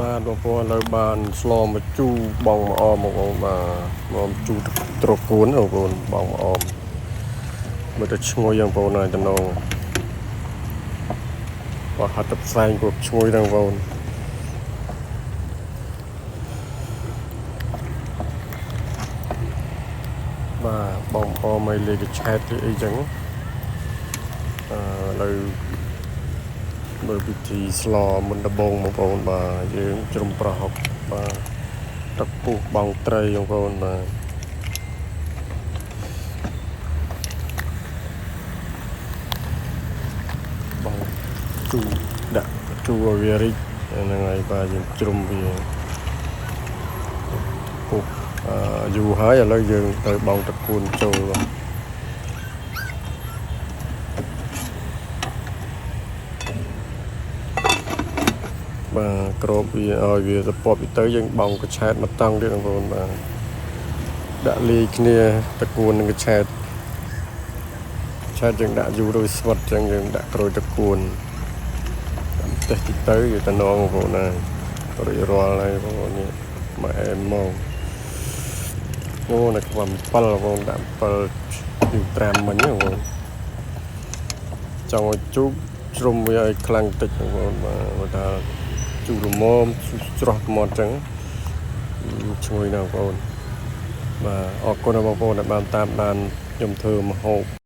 បាទបងប្អូនឥឡូវបានស្លមកជូរបងមកអមបងប្អូនបាទមកជូរត្រកួនបងប្អូនបងមកអមមើលទៅឈ្ងុយយ៉ាងបងប្អូនហើយតំណងបាទហាត់ទៅផ្សែងពួកឈ្ងុយហ្នឹងបងប្អូនបាទបងប្អូនមកលេខឆែតទីអីចឹងអឺឥឡូវមើលពិធីស្លមុនដំបងបងប្អូនបាទយើងជ្រុំប្រហុកបាទទឹកពុះបងត្រីបងប្អូនបាទ បងជូរដាក់ជូរឲ្យវារីកហ្នឹងហើយបាទយើងជ្រុំវាពុះអឺយូរហើយឥឡូវយើងទៅបងតកួនចូលបាទបាទក្របវាឲ្យវាសពប់ទៅយើងបងកញ្ឆែតមកតង់ទៀតបងប្អូនបាទដាក់លាយគ្នាតកួននិងកញ្ឆែតឆែតយើងដាក់យូររួចស្វិតចឹងយើងដាក់ក្រូចតកួនដាក់ទេសតិចទៅវាតំណងបងប្អូនណារួចរាល់ហើយបងប្អូននេះមកអែមមកអូនៅខ្វះ7បងប្អូនដាក់7យូរត្រាំមិញបងប្អូនចង់ឲ្យជូរជ្រុំវាឲ្យខ្លាំងតិចបងប្អូនបាទបើថាជូរល្មមច្រោះមាត់ចឹងឈ្ងុយណាស់បងប្អូនបាទអរគុណដល់បងប្អូនដែលបានតាមដានខ្ញុំធ្វើម្ហូប។